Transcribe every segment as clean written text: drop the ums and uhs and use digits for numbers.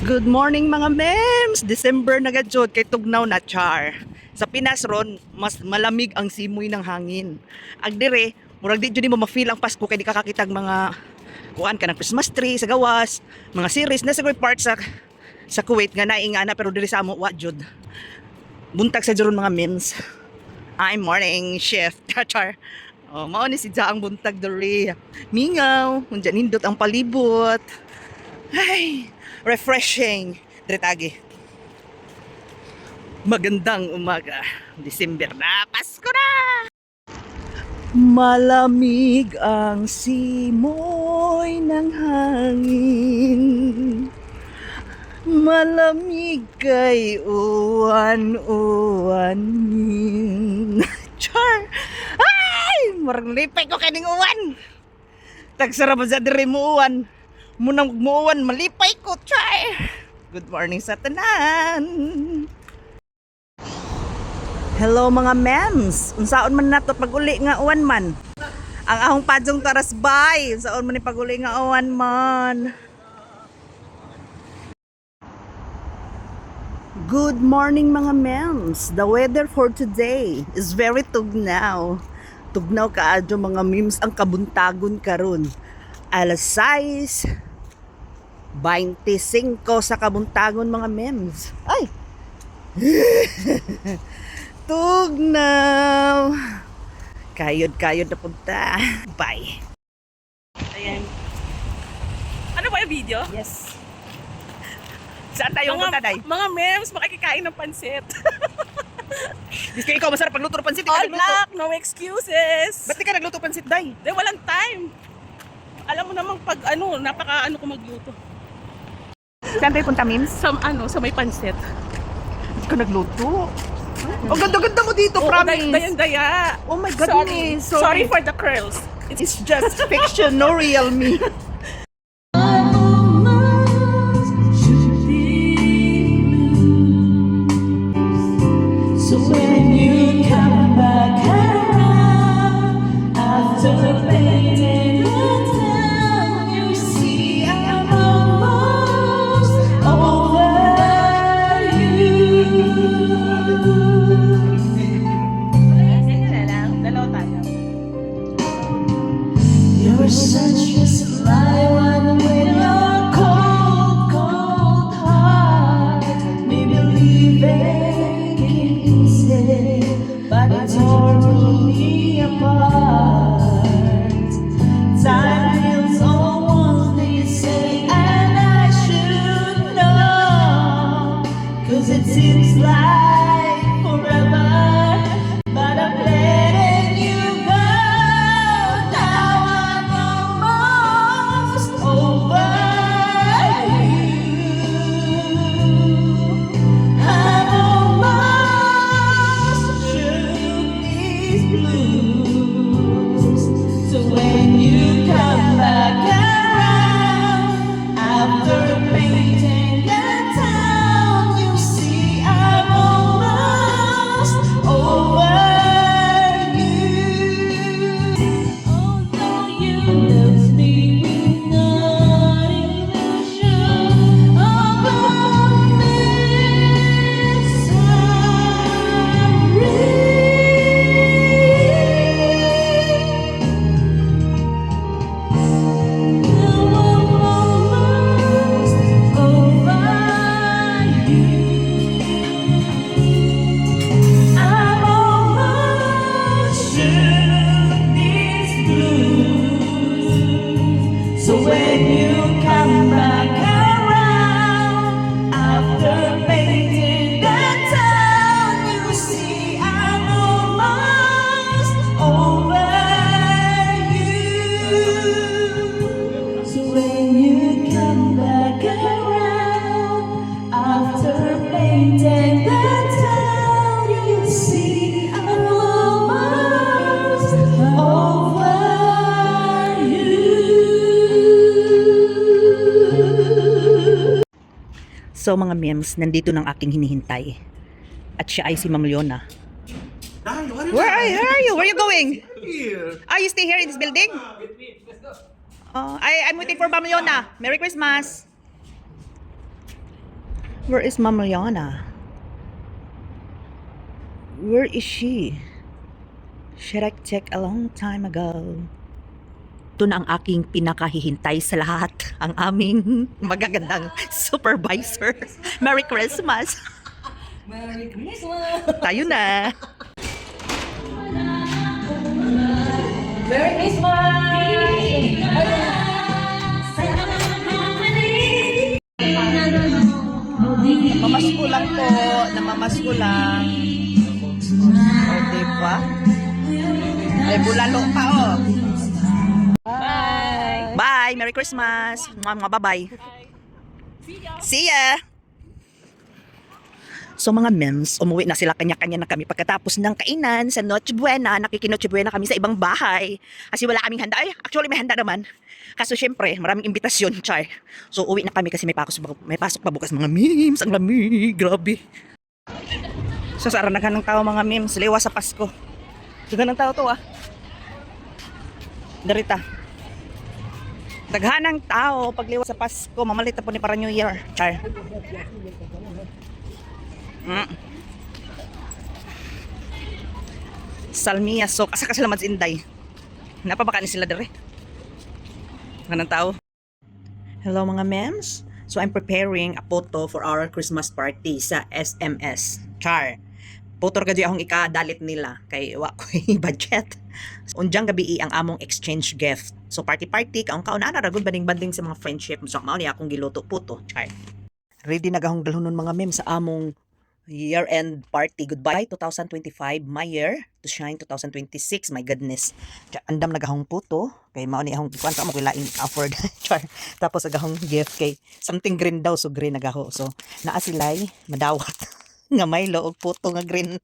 Good morning, mga mems! December na gajud kay tugnaw na, char. Sa Pinas ron, mas malamig ang simoy ng hangin. Ag dire, murag di jud nimo ma-feel ang Pasko kay di ka kakitag mga kuan ka ng Christmas tree sa gawas, mga series na sa part sa Kuwait nga nainga na, pero diri sa amo wa jud. Buntag sa juron, mga mems. I'm morning shift. Char. Oh, mao ni si Ja ang buntag diri. Mingaw, unja nindot ang palibot. Ay, refreshing. Dretagi. Magandang umaga. December na, Pasko na! Malamig ang simoy ng hangin. Malamig kay uwan-uwanin. Char! Ay! Murag lipay ko kining uwan! Tagsara ba sa diri mo uwan? Munang muuwan, malipay ko, char! Good morning sa tanan! Hello, mga mems! Unsaon man nato pag-uli nga uwan man? Ang ahong padjong taras bay! Unsaon man ni pag-uli nga uwan man? Good morning, mga mems. The weather for today is very tugnaw. Tugnaw kaadyo, mga memes, ang kabuntagon karon. Alas 6:25 sa kabuntagon, mga mems. Ay! Tugnaw! Kayod-kayod na punta. Bye! Ayan. Ano ba yung video? Yes. Saan tayo Mga, punta, Day? mga mems, makikikain ng pansit. Biski ikaw, masarap pagluto ng pansit. Di ka All nagluto. black, no excuses. Ba't di ka nagluto pansit, Day? Di, walang time. Alam mo namang pag ano, napaka ano ko magluto. Saan tayo punta, Mims? Sa ano, sa may pansit. Hindi ka nagluto. Oh, ganda-ganda mo dito, Oo, promise. Dayan-daya. Oh my Sorry. goodness. Sorry for the curls. It's just fiction, no real me. So when you come back around after painting the town, you see I'm almost over you. Ganyan na lang. Dalawa tayo. You're such a sly one with your cold, cold heart. Maybe leaving came easy, but it tore me apart. Time heals all wounds, they say, and I should know. 'Cause it seems like forever, but I'm letting you go. Now I'm almost over you. I'm almost shook these blues. So when you come back around after painting the town, you see I'm almost over you. Although you left me with not illusion of a misery. Now I'm almost over you. I'm almost shook these blues. So when you come back around after painting the town, you see I'm almost over you. So when you come back around after painting the town, you see I'm almost over you. So mga mems, nandito ng aking hinihintay. At siya ay si Ma'am Leona. Where are you? Where are you going? Here. Ah, you stay here in this building? Oh, I'm waiting for Ma'am Leona. Merry Christmas. Where is Ma'am Liana? Where is she? Should I check a long time ago? Ito na ang aking pinakahihintay sa lahat. Ang aming magagandang supervisor. Merry Christmas! Merry Christmas! Tayo na! Merry Christmas! Namamasko lang po. Namamasko lang. O, diba? May bulalo pa, oh. Bye! Bye! Merry Christmas! Mwah, mwah, bye-bye. See ya! See ya! So mga mems, umuwi na sila, kanya-kanya na kami pagkatapos ng kainan sa Noche Buena. Nakikinoche Buena kami sa ibang bahay. Kasi wala kaming handa. Ay, actually may handa naman. Kaso syempre, maraming imbitasyon, char. So uwi na kami kasi may pasok pa bukas, mga memes. Ang lamig, grabe. So sa aranagan ng tao, mga memes, liwa sa Pasko. Daghan ng tao to ah. Darita. Daghan ng tao pagliwas sa Pasko, mamalit na po ni para New Year. Char. Salmia sok. Asa ka sila Inday? Napabaka ni sila dere. Daghan ng tao. Hello, mga mems. So I'm preparing a photo for our Christmas party sa SMS. Char. Photo ra akong ikadalit nila kay wa ko'y budget. Unjang gabi ang among exchange gift. So party party kaon kaon ana ra gud banding-banding sa mga friendship. So mao ni akong giluto puto. Char. Ready na gahong dalhonon, mga mem, sa among year-end party. Goodbye 2025, my year to shine 2026. My goodness. Char, andam na gahong puto kay mao ni akong kuan pa mo kay laing afford. Char. Tapos agahong gift kay something green daw, so green nagaho. So naa sila'y madawat nga Milo og puto nga green.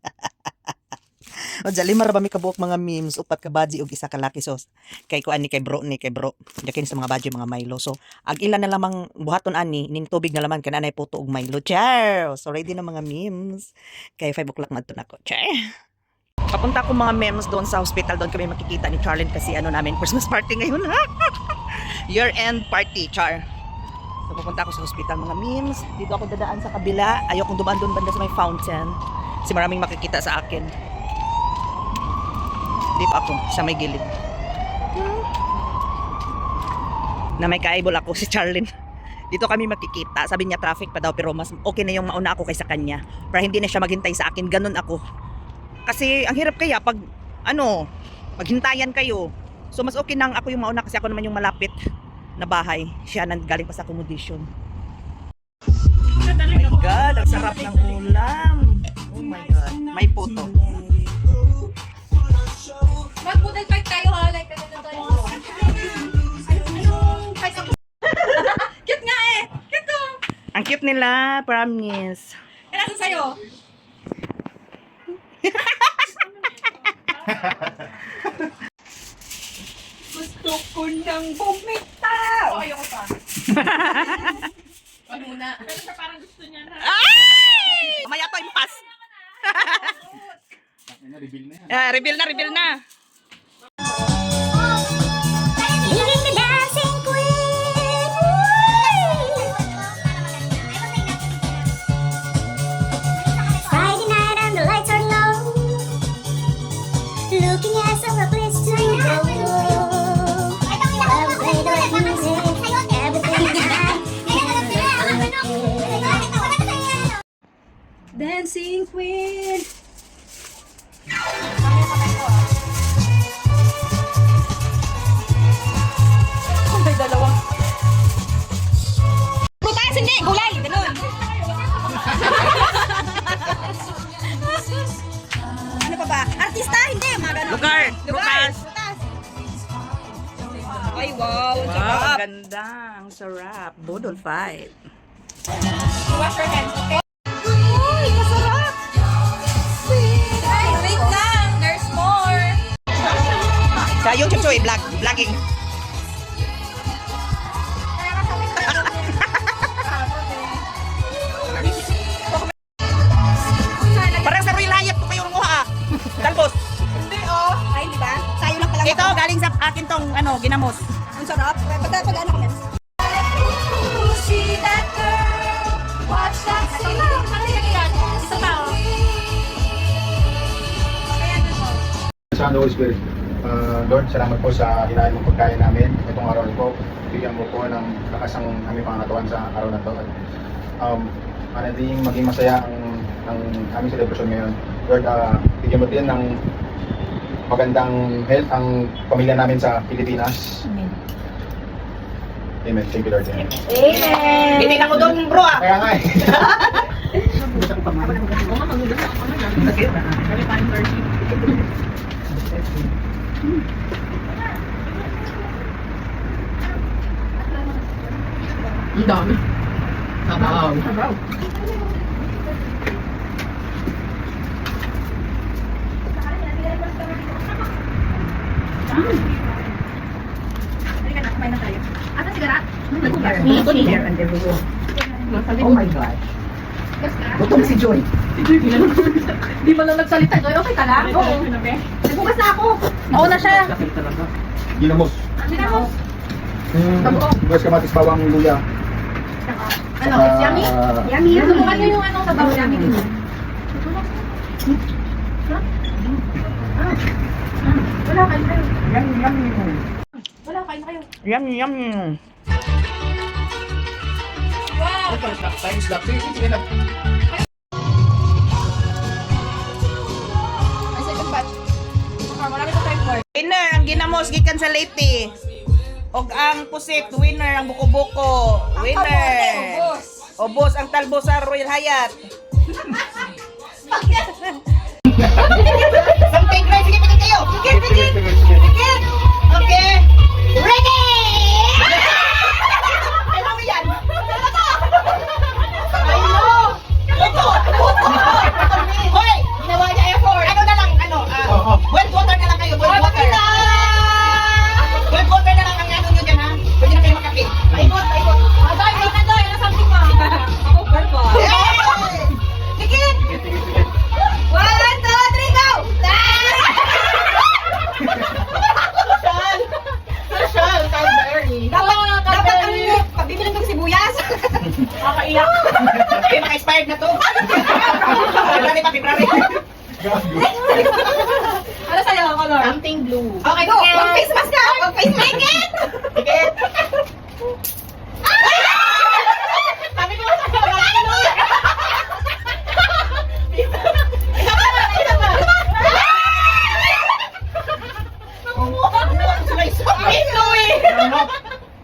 O lima ra ba mi kabuok, mga memes, upat ka badji og isa ka laki. So kay kuan ni kay bro ni kay bro. Jakin sa mga badji mga Milo. So ag ila na lamang buhaton ani ning tubig na laman kananay puto og Milo. Char. So ready na, mga memes. Kay 5 o'clock madto na ko. Char. Papunta ko, mga memes, doon sa hospital. Doon kami makikita ni Charlene kasi ano namin, Christmas party ngayon. Year end party, char. So pupunta ako sa hospital, mga memes. Dito ako dadaan sa kabila. Ayokong dumaan doon banda sa may fountain. Kasi maraming makikita sa akin. Dito ako, sa may gilid. Na may kaibol ako si Charlene. Dito kami makikita. Sabi niya traffic pa daw pero mas okay na yung mauna ako kaysa kanya. Para hindi na siya maghintay sa akin. Ganun ako. Kasi ang hirap kaya pag ano, maghintayan kayo. So mas okay nang ako yung mauna kasi ako naman yung malapit na bahay. Siya nang galing pa sa accommodation. Oh my God, ang sarap ng ulam. Oh my God. May puto. Mag-boodle fight tayo ha, like ano na tayo. Anong fight ako? Cute nga eh! Cute to! Ang cute nila, promise. Eh, nasa sa'yo? Gusto ko nang bumitaw! Oh, ayoko pa. Wag muna. Pero siya parang gusto niya na. Ay! Mamaya to, impas. Reveal na yan. Ah, reveal na, reveal na. Living the dancing queen. Friday night and the lights are low. Looking at some place to go. I will play the right music. Everything I Dancing Queen! May dalawang. Prutas, hindi! Gulay! Ganun! Ano pa ba? Artista, hindi! Mga ganun. Lugar, Lucas. Prutas. Ay, wow! Ang Wow, sarap! ang ganda. Ang sarap. Budol fight. Wash your hands, okay? Uy, masarap! Ay, wait lang! There's more! Sa YouTube to, eh, vlog, vlogging. Parang sa Royal Hyatt po kayo nguha. Ah. Talbos. Hindi, oh! Ay, di ba? Tayo lang pala. Ito, galing sa akin tong ano, ginamos. Ang sarap. Pag ano kami? See that girl, watch that Son, and the Holy Spirit. Lord, salamat po sa hinain mong pagkain namin itong araw na po. Bigyan mo po ng lakas ang aming pangangatawan sa araw na to. At manatiling maging masaya ang aming celebration ngayon. Lord, bigyan mo din ng magandang health ang pamilya namin sa Pilipinas. Amen. Amen. Thank you, Lord. Amen. Amen! Bitin ako doon, bro ah. Kaya nga eh. Kami tayong 30. Ang dami. Sabaw. Sabaw. Halika na, kumain na tayo. Asa sigara? Here and everywhere. Oh my God. Gutom si Joy. Di ba lang nagsalita, Joy? Okay ka lang? Oo. Nagbukas na ako. Nauna siya. Ginamos. Ginamos. Bukas kamatis, bawang, luya. Ano, it's yummy? Yummy. Subukan niyo yung ano, sabaw. Yummy. Wala, kain kayo. Yummy, yummy. Wala, kain kayo. Yummy, yummy. Time slap. Sige, sige na. Ay, second batch. Marami pa tayong corn. Winner ang ginamos gikan sa Leyte. Og ang pusit winner ang buko-buko. Winner. Ubos. Ubos ang talbo sa Royal Hyatt. Something right, sige pikit kayo. Pikit, pikit. Pikit. Okay. Ready! Alam mo yan. Ano to? Ay, no. Ito. Hoy, ginawa niya effort. Ano na lang, ano, boiled water na lang kayo, boiled water. Boiled water na lang ang ano nyo dyan, ha? Pwede na kayo makape. Paikot, paikot. Adoy, ay, Adoy, ano something mo? Ako, purple. Hey! Pikit! One, two, three, go! Social! Social! Cadbury! Dapat, dapat ang pag bibili ng sibuyas. Nakakaiyak. Okay, maka-expired na to. February pa, February. Ano sa'yo, color? Something blue. Okay, go! Mag-face mask ka! Mag-face mask! Pikit! Sabi ko sa blue. Isa pa, isa pa.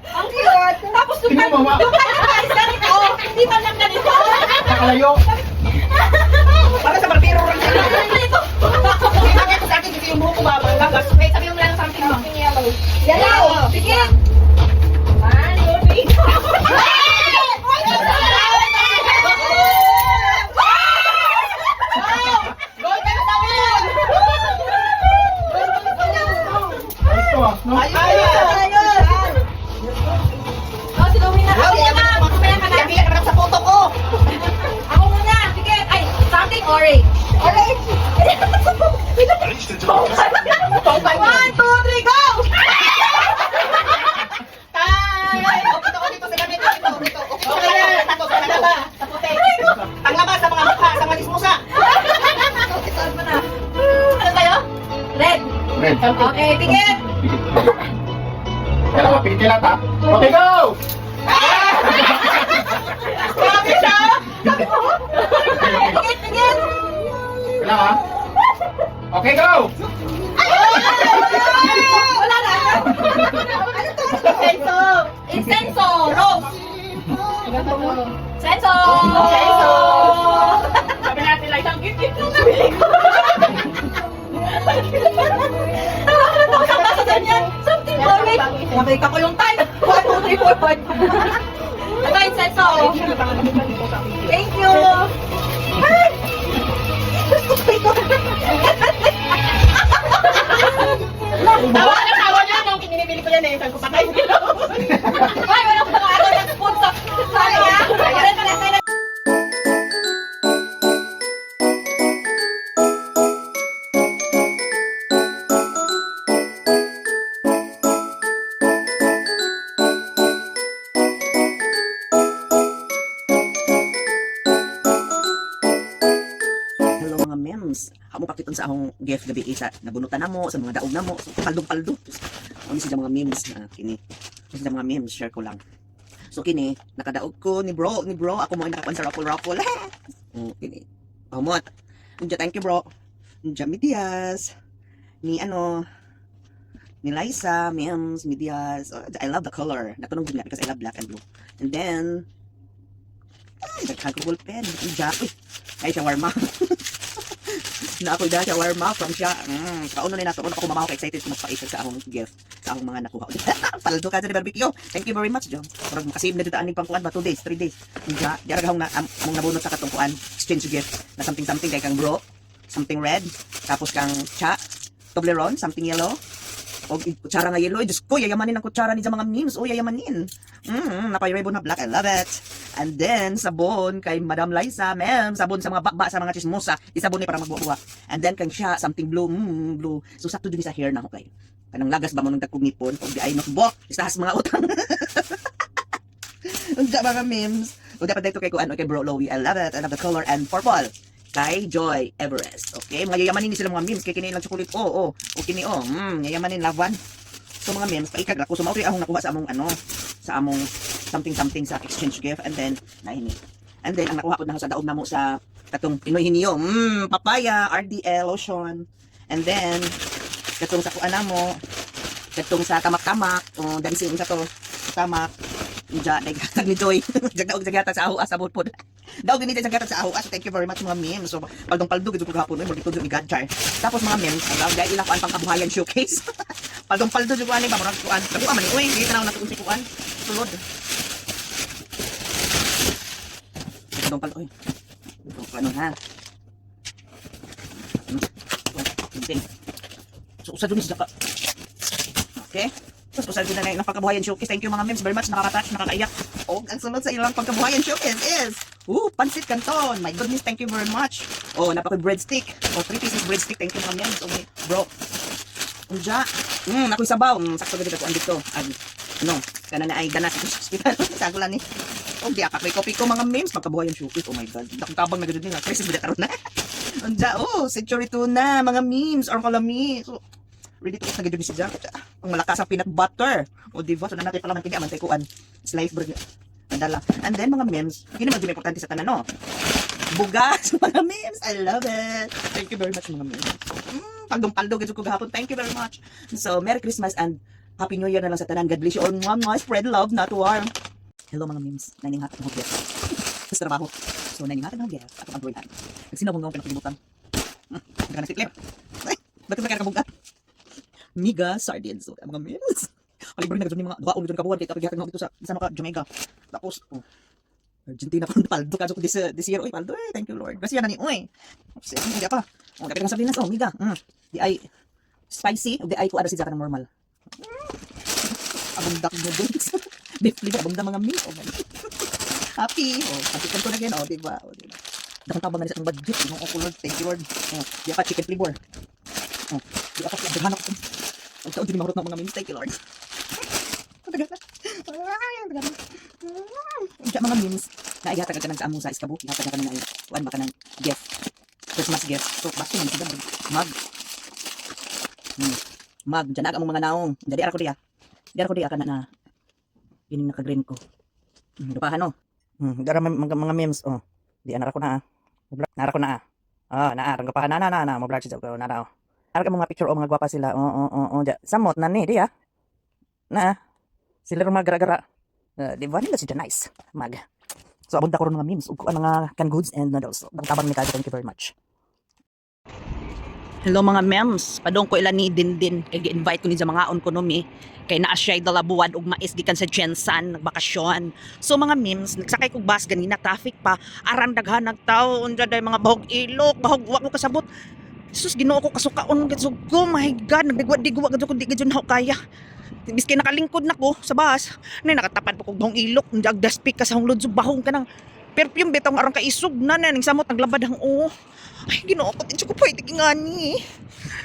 Ang cute! Tapos yung Tingnan mo, mama. yung kanya is ganito. Hindi man lang ganito. Nakalayo. Para sa barbero rin sila. Ganito. Hindi bagay ko sa akin kasi yung buhok ko ba, lagas. Wait, sabi mo lang something mo. Yellow. Yellow! Pikit! One, two, three, go! Ayos to ah. No? Ayun! Oh, si Louie na. Ako muna. Mamaya ka na. Iyak na sa photo ko. Ako muna. Pikit. Ay, something orange. Orange. One, two, three, go! Tay! Okay, dito, dito, sa gamit. Dito, dito. Okay, sa sa sa puti. Panglabas sa mga mukha, sa mga dismusa. Okay, saan mo na? Ano tayo? Red. Red. Okay, pikit. Pikit. Kailangan pikit kailangan ta. Okay, go! Grabe siya! Pikit, pikit. Kailangan. Okay, go! Wala na. Ano to? Insenso. Insenso. Rose. Senso. Senso. Sabi natin like, ang cute-cute nung nabili ko. Nakakita ko sa sa ganyan. Something orange. Nakita ko yung time. 1, 2, 3, 4, 5. Ito, insenso. Thank you. Ay! Gusto ko ito. Tawa na tawa niya nung kinibili ko yan eh. Sabi ko, patay ko. Ay, wala ko nakaano ng spoon sa ano ah. Red, red, red. Hello mga mems. Amo pakiton sa akong gift gabi isa nabunutan namo sa mga daog namo. So paldong-paldo. Ano siya mga memes na kini. Siya mga memes, share ko lang. So kini nakadaog ko ni bro ako mo ay nakakuan sa raffle raffle. Oh, kini. Amot. Unja, thank you, bro. Unja Midias. Ni ano ni Liza, memes, Midias. Oh, I love the color. Natunog din because I love black and blue. And then ay, daghan ko ballpen. Unja. Uy, ay shawarma. Na ako da shawarma from siya. Kauno na nato. Ako mamaho excited ko magpa sa akong gift sa akong mga nakuha. Paldo ka sa barbecue. Thank you very much, Jom. Murag makasave na dito aning pangkuan ba 2 days, 3 days. Unja, di ra gahong na among nabunot sa katong kuan exchange gift na something something kay kang bro, something red, tapos kang cha, Toblerone, something yellow. O kutsara nga yellow. Ay, Diyos ko, yayamanin ang kutsara ni sa mga memes. O, yayamanin. Napay-ribbon na black. I love it. And then, sabon kay Madam Liza, ma'am. Sabon sa mga bakba, sa mga chismosa. Isabon ni para magbuwa. And then, kang siya, something blue. Blue. So, sakto din sa hair na ako kay. Kanang lagas ba mo nung dagkong ngipon? O di ay makbok. Istahas mga utang. Unsa mga memes. O dapat dito kay kuan, kay Bro Lowy. I love it. I love the color and purple. Kay Joy Everest. Okay? Mga yayamanin ni sila mga memes. Kay kini lang chocolate. Oh, oh. O kini oh. Yayamanin love one. So mga memes, paikag ako. So mao akong nakuha sa among ano, sa among something something sa exchange gift and then naini. And then ang nakuha ko na sa daog namo sa katong Pinoy Hiniyo. Papaya, RDL lotion. And then katong sa kuan namo, katong sa kamak-kamak, oh, dancing sa to, kamak. Unja, naghatag ni Joy. Jag daog jag sa aho sa pod. Daog ni jag sa aho. So thank you very much mga memes. So paldong paldo gid ko gahapon oy, mo dito ni God char. Tapos mga memes, ang dahil ilang kuan pang kabuhayan showcase. Paldong paldo jud ko ani ba murag kuan. Nakuha man ni oy, di tanaw na si kuan. Sulod. Paldong paldo oy. Ano ha? Ano? So usa dun siya ka. Okay? Tapos usal ko na lang pagkabuhayan showcase. Thank you mga memes very much. Nakaka-touch, nakakaiyak. Oh, ang sunod sa ilang pagkabuhayan showcase is, ooh, pansit canton. My goodness, thank you very much. Oh, napaka breadstick. Oh, 3 pieces breadstick. Thank you mga memes. Okay, bro. Unja. Ako'y sabaw. Sakto gid ako andito. Ag, ano, kana na ay ganas sa hospital. Sa lang ni. Oh, di apak may kopi ko mga memes pagkabuhayan showcase. Oh my God. Dakong tabang na gud ni nga. Crisis ba karon na? Unja, oh, century tuna, mga memes, or kalami. So, ready to eat na gid ni si Jack. Ang malakas ang peanut butter. O di ba? So na natin pala man kini man kuan. Slice bread. Nadala. And then mga memes, yun naman din importante sa tanan no. Bugas mga memes. I love it. Thank you very much mga memes. Paldong-paldo gid ko gahapon. Thank you very much. So Merry Christmas and Happy New Year na lang sa tanan. God bless you all. Mwah, mwah. Spread love, not war. Hello mga memes. Naning hatag ng gift. Sa trabaho. So naning hatag ng gift. Ako ang buhay. Nagsinabong nga akong pinakalimutan. Na si. Ay, ba't ka nakabungka? Miga sardines. So, mga memes. Palibre na gud ni mga duha ulit kabuan kay kapag gihatag dito sa isa maka Jamaica. Tapos oh, Argentina pa paldo kadto ko this year, oy paldo eh, thank you Lord. Kasi yan ni oy. Oops, hindi pa. Oh, dapat kang sardinas oh, miga. Di ay spicy o di ay ko ano si ng normal. Abundak noodles. Beef liver abunda mga meat. Oh my God. Happy. Oh, pancitan ko na again. Oh, di ba? Oh, di ba? Dakong tabang na ni sa atong budget. Ginoo ko Lord. Thank you Lord. Oh, di pa chicken flavor. Oh, di pa daghan ako. Ang taon din mahurot ng mga memes. Thank you Lord. Ang tagal na. Ay, ang tagal na. Unsa mga memes na ihatag ka ng sa among sa iskabo, ihatag ka ng kuan ba ka ng gift. Christmas gift. So basto man sila mag. Mag dyan ang mga naong. Jadi ara ko diya. Di ara ko diya kana na kining naka-green ko. Dupahan no. Dara mga memes oh. Di anara ko na ah. Nara ko na ah. Ah, naa rang gapahan na na na na mo siya ko na na oh. Ara ka mga picture oh, mga gwapa sila. Oh. Samot na ni diya. Na. Sila ro mga gara-gara. Di ba nila siya nice. Mag. So abot ko ron mga memes ug kuan mga canned goods and noodles. So, tabang ni kayo. Thank you very much. Hello mga mems. Padong ko ilan ni Dindin kay gi-invite ko ni sa mga on ko mi kay naa siya dalabuan ug mais gikan sa Jensan nagbakasyon. So mga memes, nagsakay kog bus ganina traffic pa. Aran daghan nagtawo unsa day mga bahog ilok, bahog wa ko kasabot. Sus, Ginoo ko kasukaon gid ko. My God, nagdigwa-digwa gid ko di gid na kaya. Biski nakalingkod na ko sa bus, nay nakatapad pa kog bahong ilok, unja ag dustpick ka sa hong lud bahong ka nang perfume bitong aron kaisog na na ning samot naglabad ang oo. Ay, Ginoo ko, di ko pwede ngani.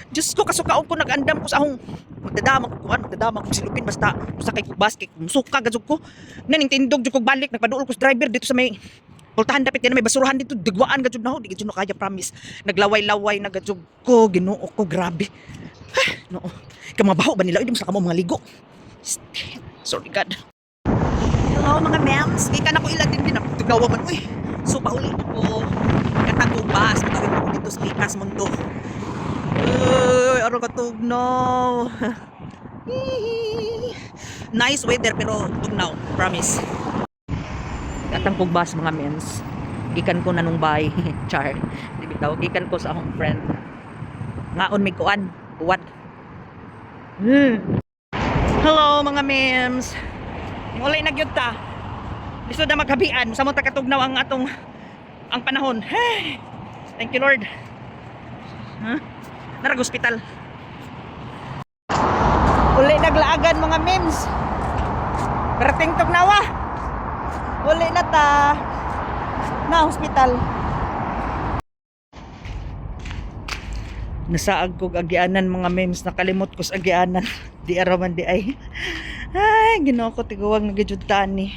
Diyos ko, kasukaon ko, nag-andam ko sa akong magdadama ko kuan, magdadama ko silupin basta basta kay bus kay musuka gazug ko. Naning tindog jud ko balik, nagpaduol ko sa driver dito sa may Pultahan dapit kay na may basurahan dito, digwaan ga jud na ho, di jud na kaya, promise. Naglaway-laway na ga jud ko, Ginoo ko, grabe. No. Kamabaho ba nila? Uy, di mo sa kamo mga ligo. Sorry God. Hello mga ma'ams, gikan ako ila din din tugnawa man uy. So pauli na ko. Katagubas, matawid ko dito sa Pikas Mundo. Uy, araw katugnaw. Nice weather pero tugnaw, promise. Katang bus mga mens. Gikan ko na nung bay, char. Di bitaw, gikan ko sa akong friend. Ngaon may kuan, uwad. Hello mga mems. Walay na gyud ta. Lisod na maghabian sa mo katugnaw ang atong ang panahon. Hey, thank you, Lord. Huh? Narag hospital. Uli naglaagan mga mems. Perting tugnawa. Uli na ta. Na hospital. Nasaag kog agianan mga mems, nakalimot ko sa agianan. Di araman di ay. Ay, Ginoo ko, tiguwang nagyud ni.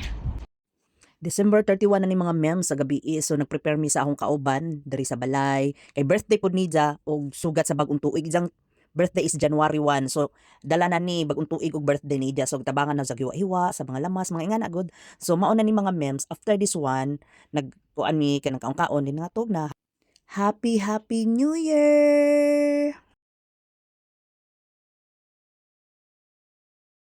December 31 na ni mga mems sa gabi eh. So nagprepare mi sa akong kauban diri sa balay. Kay birthday pod niya og sugat sa bagong tuig. Iyang birthday is January 1. So dala na ni bagong tuig og birthday niya. So tabangan na sa hiwa-hiwa sa mga lamas, mga ingana gud. So mao na ni mga mems after this one nagkuan mi kanang kaon-kaon din nga na. Happy Happy New Year!